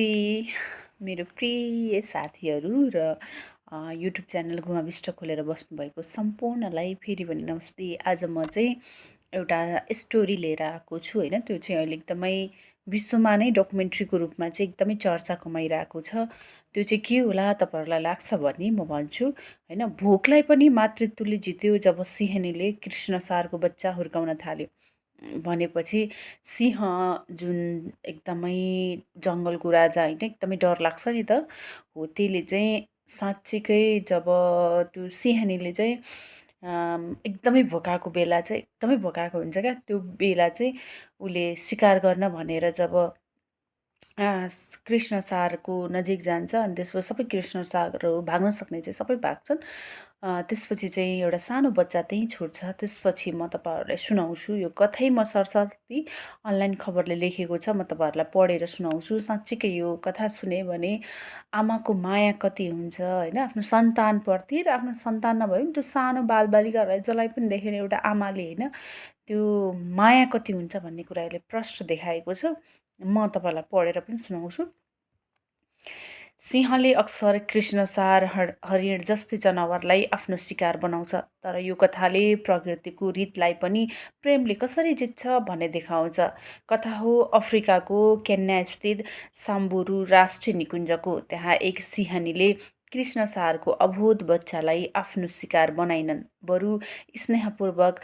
मेरो प्रिय साथीहरू र युट्युब च्यानल गुमाविष्ट खोलेर बस्नुभएको सम्पूर्णलाई फेरि पनि नमस्ते। आज म चाहिँ एउटा स्टोरी लिएर आएको छु होइन। त्यो चाहिँ अहिले एकदमै विश्वमा नै डकुमेन्ट्रीको रूपमा चाहिँ एकदमै चर्चा कमाइरहेको छ। त्यो चाहिँ के होला तपाईँहरूलाई लाग्छ भने म भन्छु होइन। भोकलाई पनि मातृत्वले जित्यो जब सिंहनीले कृष्ण सारको बच्चा हुर्काउन थाल्यो भनेपछि सिंह जुन एकदमै जङ्गलको राजा होइन, एकदमै डर लाग्छ नि त हो। त्यसले चाहिँ साँच्चीकै जब त्यो सिंहनीले चाहिँ एकदमै भोकाएको बेला चाहिँ एकदमै भोकाएको हुन्छ क्या, त्यो बेला चाहिँ उसले शिकार गर्न भनेर जब कृष्ण सारको नजिक जान्छ अनि त्यसपछि सबै कृष्ण सारहरू भाग्न सक्ने चाहिँ सबै भाग्छन्। त्यसपछि चाहिँ एउटा सानो बच्चा त्यहीँ छुट्छ। त्यसपछि म तपाईँहरूलाई सुनाउँछु यो कथै म सरस्वती अनलाइन खबरले लेखेको छ, म तपाईँहरूलाई पढेर सुनाउँछु। साँच्चीकै यो कथा सुने भने आमाको माया कति हुन्छ होइन आफ्नो सन्तानप्रति, र आफ्नो सन्तान नभए पनि त्यो सानो बालबालिकाहरूलाई जसलाई पनि देखेर एउटा आमाले होइन त्यो माया कति हुन्छ भन्ने कुरा यसले प्रष्ट देखाएको छ। म तपाईँलाई पढेर पनि सुनाउँछु। सिंहले अक्सर कृष्णसार हरिण जस्तै जनावरलाई आफ्नो शिकार बनाउँछ, तर यो कथाले प्रकृतिको रीतलाई पनि प्रेमले कसरी जित्छ भन्ने देखाउँछ। कथा हो अफ्रिकाको केन्या साम्बुरू राष्ट्रिय निकुञ्जको। त्यहाँ एक सिंहनीले कृष्णसारको अबोध बच्चालाई आफ्नो शिकार बनाइनन्, बरु स्नेहपूर्वक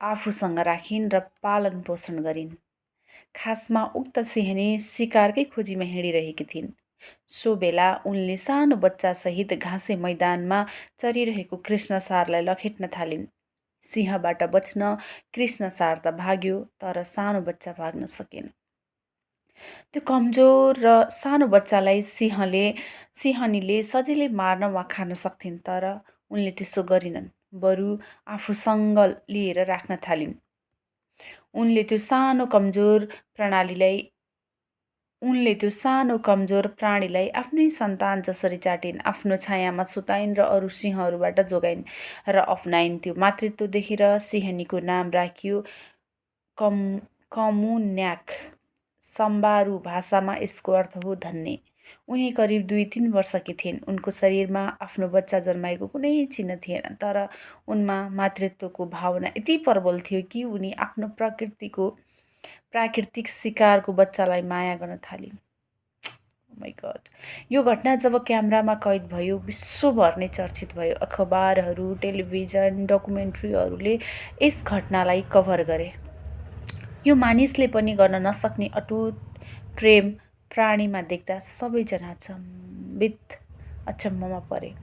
आफूसँग राखिन् र पालन पोषण गरिन्। खासमा उक्त सिंहनी शिकारकै खोजीमा हिँडिरहेकी थिइन्। सो बेला उनले सानो बच्चासहित घाँसे मैदानमा चरिरहेको कृष्णसारलाई लखेट्न थालिन्। सिंहबाट बच्न कृष्णसार त भाग्यो, तर सानो बच्चा भाग्न सकेन। त्यो कमजोर र सानो बच्चालाई सिंहनीले सजिलै मार्न वा खान सक्थिन्, तर उनले त्यसो गरिनन्, बरु आफूसँग लिएर राख्न थालिन्। उनले त्यो सानो कमजोर प्राणीलाई आफ्नै सन्तान जसरी चाटिन्, आफ्नो छायामा सुताइन् र अरू सिंहहरूबाट जोगाइन् र अप्नाइन्। त्यो मातृत्व देखेर सिंहनीको नाम राखियो कमुन्याक। सम्बारू भाषामा यसको अर्थ हो धन्य। उनी करिब 2-3 वर्षकी थिइन्। उनको शरीरमा आफ्नो बच्चा जन्माएको कुनै चिन्ह थिएन, तर उनमा मातृत्वको भावना यति प्रबल थियो कि उनी आफ्नो प्राकृतिक शिकारको बच्चालाई माया गर्न थालिन्। My God. यो घटना जब क्यामेरामा कैद भयो, विश्वभर नै चर्चित भयो। अखबारहरू, टेलिभिजन, डकुमेन्ट्रीहरूले यस घटनालाई कभर गरे। यो मानिसले पनि गर्न नसक्ने अटुट प्रेम प्राणीमा देख्दा सबैजना अचम्ममा परे।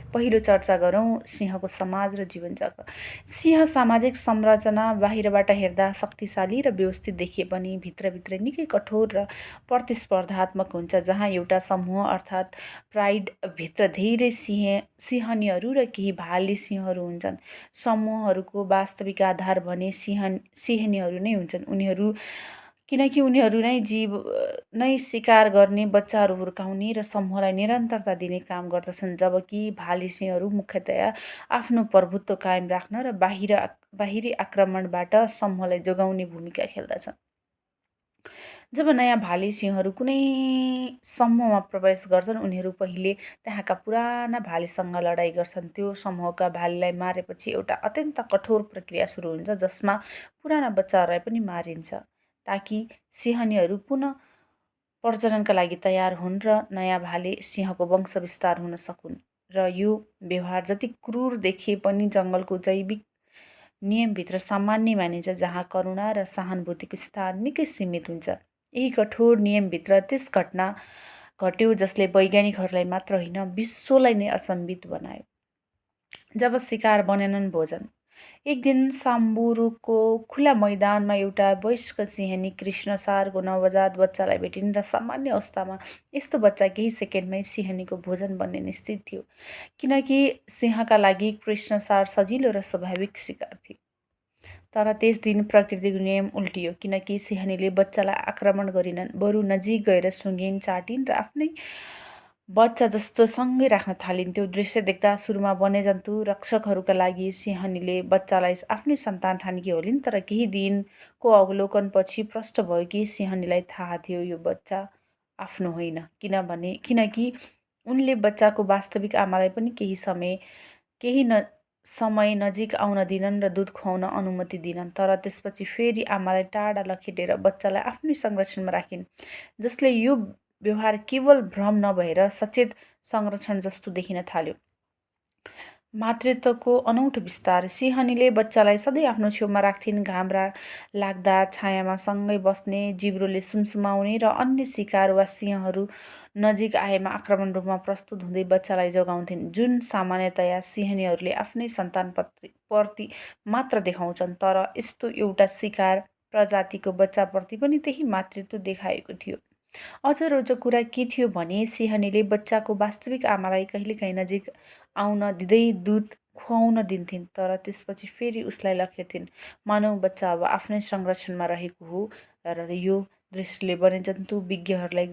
पहिलो चर्चा गरौँ सिंहको समाज र जीवनचक्र। सिंह सामाजिक संरचना बाहिरबाट हेर्दा शक्तिशाली र व्यवस्थित देखिए पनि भित्रभित्र निकै कठोर र प्रतिस्पर्धात्मक हुन्छ। जहाँ एउटा समूह अर्थात् प्राइडभित्र धेरै सिंहनीहरू र केही भाले सिंहहरू हुन्छन्, समूहहरूको वास्तविक आधार भने सिंहनीहरू नै हुन्छन्। किनकि उनीहरू नै शिकार गर्ने, बच्चाहरू हुर्काउने र समूहलाई निरन्तरता दिने काम गर्दछन्, जबकि भाले सिंहहरू मुख्यतया आफ्नो प्रभुत्व कायम राख्न र बाहिरी आक्रमणबाट समूहलाई जोगाउने भूमिका खेल्दछन्। जब नयाँ भाले सिंहहरू कुनै समूहमा प्रवेश गर्छन्, उनीहरू पहिले त्यहाँका पुराना भालेसँग लडाइँ गर्छन्। त्यो समूहका भालेलाई मारेपछि एउटा अत्यन्त कठोर प्रक्रिया सुरु हुन्छ, जसमा पुराना बच्चाहरूलाई पनि मारिन्छ, ताकि सिंहनीहरू पुनः प्रजननका लागि तयार हुन् र नयाँ भाले सिंहको वंश विस्तार हुन सकुन्। र यो व्यवहार जति क्रूर देखिए पनि जङ्गलको जैविक नियमभित्र सामान्य मानिन्छ, जहाँ करुणा र सहानुभूतिको स्थान निकै सीमित हुन्छ। यही कठोर नियमभित्र त्यस घटना घट्यो जसले वैज्ञानिकहरूलाई मात्र होइन, विश्वलाई नै अचम्भित बनायो। जब शिकार बनेनन् भोजन। एक दिन साम्बुरुको खुला मैदानमा एउटा वयस्क सिंहनी कृष्णसारको नवजात बच्चालाई भेटिन् र सामान्य अवस्थामा यस्तो बच्चा केही सेकेन्डमै सिंहनीको भोजन बन्ने निश्चित थियो, किनकि सिंहका लागि कृष्णसार सजिलो र स्वाभाविक शिकार थियो। तर त्यस दिन प्रकृतिको नियम उल्टियो, किनकि सिंहनीले बच्चालाई आक्रमण गरिनन्, बरु नजिक गएर सुँघिन्, चाटिन् र आफ्नै बच्चा जस्तो सँगै राख्न थालिन्। त्यो दृश्य देख्दा सुरुमा वन्यजन्तु रक्षकहरूका लागि सिंहनीले बच्चालाई आफ्नै सन्तान ठानेकी होलिन्, तर केही दिनको अवलोकनपछि प्रष्ट भयो कि सिंहनीलाई थाहा थियो यो बच्चा आफ्नो होइन, किनकि उनले बच्चाको वास्तविक आमालाई पनि केही समय नजिक आउन दिनन् र दुध खुवाउन अनुमति दिनन्, तर त्यसपछि फेरि आमालाई टाढा लखेटेर बच्चालाई आफ्नै संरक्षणमा राखिन्, जसले यो व्यवहार केवल भ्रम नभएर सचेत संरक्षण जस्तो देखिन थाल्यो। मातृत्वको अनौठो विस्तार। सिंहनीले बच्चालाई सधैँ आफ्नो छेउमा राख्थिन्, घाम लाग्दा छायामा सँगै बस्ने, जिब्रोले सुमसुमाउने र अन्य शिकार वा सिंहहरू नजिक आएमा आक्रामक रूपमा प्रस्तुत हुँदै बच्चालाई जोगाउँथिन्, जुन सामान्यतया सिंहनीहरूले आफ्नै सन्तानप्रति मात्र देखाउँछन्, तर यस्तो एउटा शिकार प्रजातिको बच्चाप्रति पनि त्यही मातृत्व देखाएको थियो। अझ रोचक कुरा के थियो भने सिंहनीले बच्चाको वास्तविक आमालाई कहिलेकाहीँ नजिक आउन दिँदै दुध खुवाउन दिन्थिन्, तर त्यसपछि फेरि उसलाई लखेट्थिन्, मानव बच्चा अब आफ्नै संरक्षणमा रहेको हो। र यो दृश्यले वन्यजन्तु विज्ञहरूलाई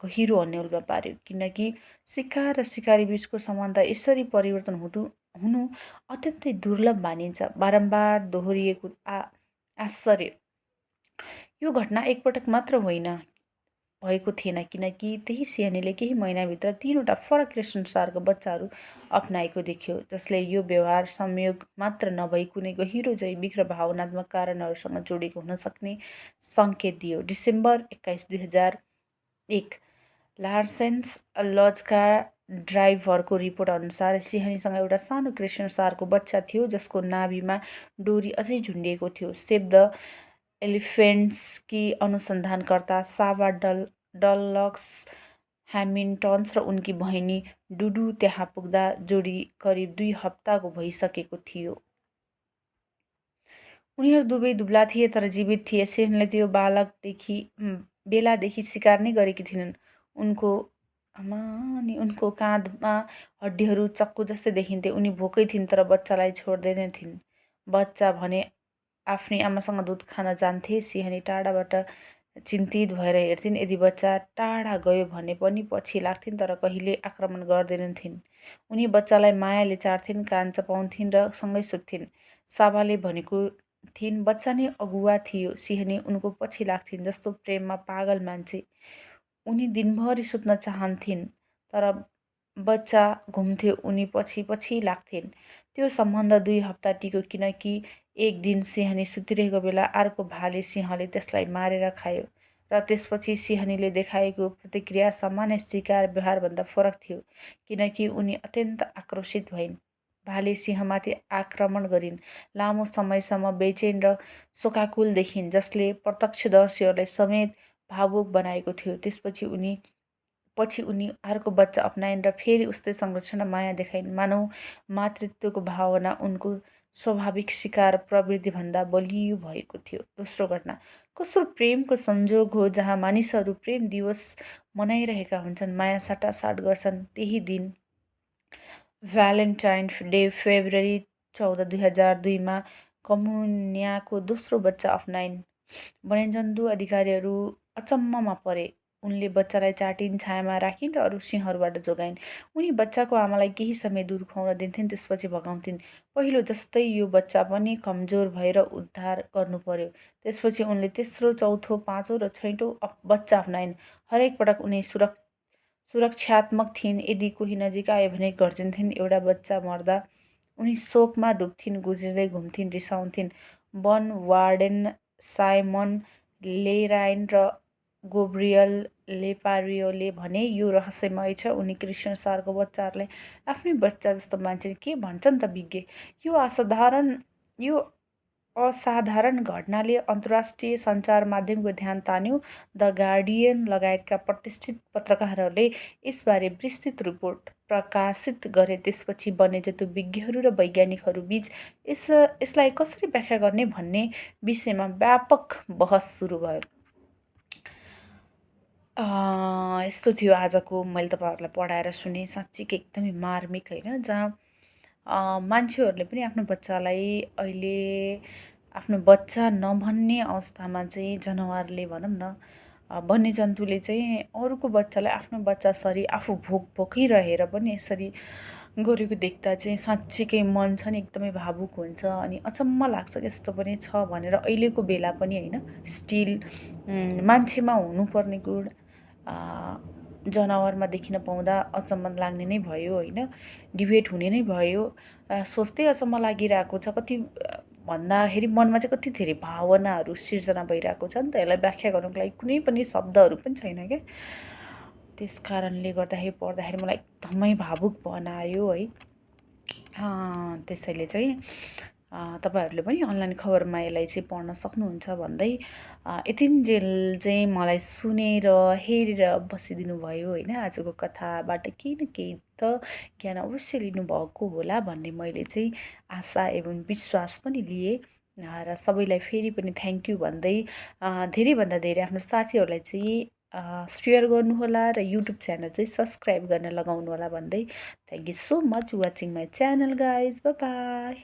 गहिरो अन्यलमा पार्यो, किनकि शिकार र सिकारी बिचको सम्बन्ध यसरी परिवर्तन हुनु अत्यन्तै दुर्लभ मानिन्छ। बारम्बार दोहोरिएको आश्चर्य। यो घटना एकपटक मात्र भएको थिएन, किनकि त्यही सिंहनीले केही महिनाभित्र 3वटा फरक संसारको बच्चाहरू अपनाएको देख्यो, जसले यो व्यवहार संयोग मात्र नभई कुनै गहिरो जैविक र भावनात्मक कारणहरूसँग जोडिएको हुन सक्ने सङ्केत दियो। डिसेम्बर 21, 2001 लार्सेन्स लजका ड्राइभरको रिपोर्ट अनुसार सिंहनीसँग एउटा सानो संसारको बच्चा थियो, जसको नाभिमा डोरी अझै झुन्डिएको थियो। सेभ द एलिफेन्ट्सकी अनुसन्धानकर्ता सावा डल्लक्स ह्यामिल्टन्स र उनकी बहिनी डुडु त्यहाँ पुग्दा जोडी करिब 2 हप्ताको भइसकेको थियो। उनीहरू दुवै दुब्ला थिए तर जीवित थिए। सिंहले त्यो बेलादेखि शिकार नै गरेकी थिइन्। उनको काँधमा हड्डीहरू चक्कु जस्तै देखिन्थे। उनी भोकै थिइन् तर बच्चालाई छोड्दैनथिन्। बच्चा भने आफ्नी आमासँग दुध खान जान्थे। सिंहनी टाढाबाट चिन्तित भएर हेर्थिन्। यदि बच्चा टाढा गयो भने पनि पछि लाग्थिन्, तर कहिले आक्रमण गर्दैनथिन्। उनी बच्चालाई मायाले चाट्थिन्, कान चपाउँथिन् र सँगै सुत्थिन्। सावाले भनेको थिइन्, बच्चा नै अगुवा थियो। सिंहनी उनको पछि लाग्थिन् जस्तो प्रेममा पागल मान्छे। उनी दिनभरि सुत्न चाहन्थिन्, तर बच्चा घुम्थ्यो, उनी पछि पछि लाग्थिन्। त्यो सम्बन्ध 2 हप्ता टिक्यो, किनकि एक दिन सिंहनी सुतिरहेको बेला अर्को भाले सिंहले त्यसलाई मारेर खायो, र त्यसपछि सिंहनीले देखाएको प्रतिक्रिया सामान्य शिकार व्यवहारभन्दा फरक थियो, किनकि उनी अत्यन्त आक्रोशित भइन्। भाले सिंहमाथि आक्रमण गरिन्, लामो समयसम्म बेचैन र शोकाकुल देखिन्, जसले प्रत्यक्षदर्शीहरूलाई समेत भावुक बनाएको थियो। पछि उनी अर्को बच्चा अपनाइन् र फेरि उस्तै संरक्षण र माया देखाइन्। मानव मातृत्वको भावना उनको स्वाभाविक शिकार प्रवृत्तिभन्दा बलियो भएको थियो। दोस्रो घटना। कस्तो प्रेमको संयोग हो जहाँ मानिसहरू प्रेम दिवस मनाइरहेका हुन्छन्, माया साटासाट गर्छन्। त्यही दिन भ्यालेन्टाइन डे फेब्रुअरी 14, 2002 मा कमुन्याको दोस्रो बच्चा अपनाइन्। वन्यजन्तु अधिकारीहरू अचम्ममा परे। उनले बच्चालाई चाटिन्, छायामा राखिन् र अरू सिंहहरूबाट जोगाइन्। उनी बच्चाको आमालाई केही समय दुध खुवाउन दिन्थिन्, त्यसपछि भगाउँथिन्। पहिलो जस्तै यो बच्चा पनि कमजोर भएर उद्धार गर्नु पर्यो। त्यसपछि उनले तेस्रो, चौथो, पाँचौँ र छैटौँ बच्चा अपनाइन्। हरेक पटक उनी सुरक्षात्मक थिइन्। यदि कोही नजिक आयो भने गर्जिन्थिन्। एउटा बच्चा मर्दा उनी शोकमा डुब्थिन्, गुज्रिँदै घुम्थिन्, रिसाउँथिन्। वन वार्डेन साइमन लेराइन र गोब्रियल लेपारियोले भने यो रहस्यमय छ। उनी संसारको बच्चाहरूलाई आफ्नै बच्चा जस्तो मान्छन्। के भन्छन् त विज्ञ? यो असाधारण घटनाले अन्तर्राष्ट्रिय सञ्चार माध्यमको ध्यान तान्यो। द गार्डियन लगायतका प्रतिष्ठित पत्रकारहरूले यसबारे विस्तृत रिपोर्ट प्रकाशित गरे। त्यसपछि वन्यजन्तु विज्ञहरू र वैज्ञानिकहरूबीच यसलाई कसरी व्याख्या गर्ने भन्ने विषयमा व्यापक बहस सुरु भयो। यस्तो थियो आजको मैले तपाईँहरूलाई पढाएर सुने साँच्चीकै एकदमै मार्मिक होइन, जहाँ मान्छेहरूले पनि आफ्नो बच्चालाई अहिले आफ्नो बच्चा नभन्ने अवस्थामा चाहिँ जनावरले भनौँ न वन्यजन्तुले चाहिँ अरूको बच्चालाई आफ्नो बच्चासरी आफू भोकिरहेर पनि यसरी गरेको देख्दा चाहिँ साँच्चीकै मन छ नि एकदमै भावुक हुन्छ। अनि अचम्म लाग्छ यस्तो पनि छ भनेर। अहिलेको बेला पनि होइन, स्टिल मान्छेमा हुनुपर्ने गुण जनावरमा देखिन पाउँदा अचम्म लाग्ने नै भयो होइन, डिबेट हुने नै भयो। सोच्दै अचम्म लागिरहेको छ, कति भन्दाखेरि मनमा चाहिँ कति धेरै भावनाहरू सिर्जना भइरहेको छ नि त, यसलाई व्याख्या गर्नुको लागि कुनै पनि शब्दहरू पनि छैन क्या। त्यस कारणले गर्दाखेरि पढ्दाखेरि मलाई एकदमै भावुक बनायो है। त्यसैले चाहिँ तपाईँहरूले पनि अनलाइन खबरमा यसलाई चाहिँ पढ्न सक्नुहुन्छ भन्दै यतिन्जेल चाहिँ मलाई सुनेर हेरेर बसिदिनु भयो होइन। आजको कथाबाट केही न केही त ज्ञान अवश्य लिनुभएको होला भन्ने मैले चाहिँ आशा एवं विश्वास पनि लिएँ। र सबैलाई फेरि पनि थ्याङ्क यू भन्दै धेरैभन्दा धेरै आफ्नो साथीहरूलाई चाहिँ सेयर गर्नुहोला र युट्युब च्यानल चाहिँ सब्सक्राइब गर्न लगाउनु होला भन्दै thank you so much watching my channel guys, by by.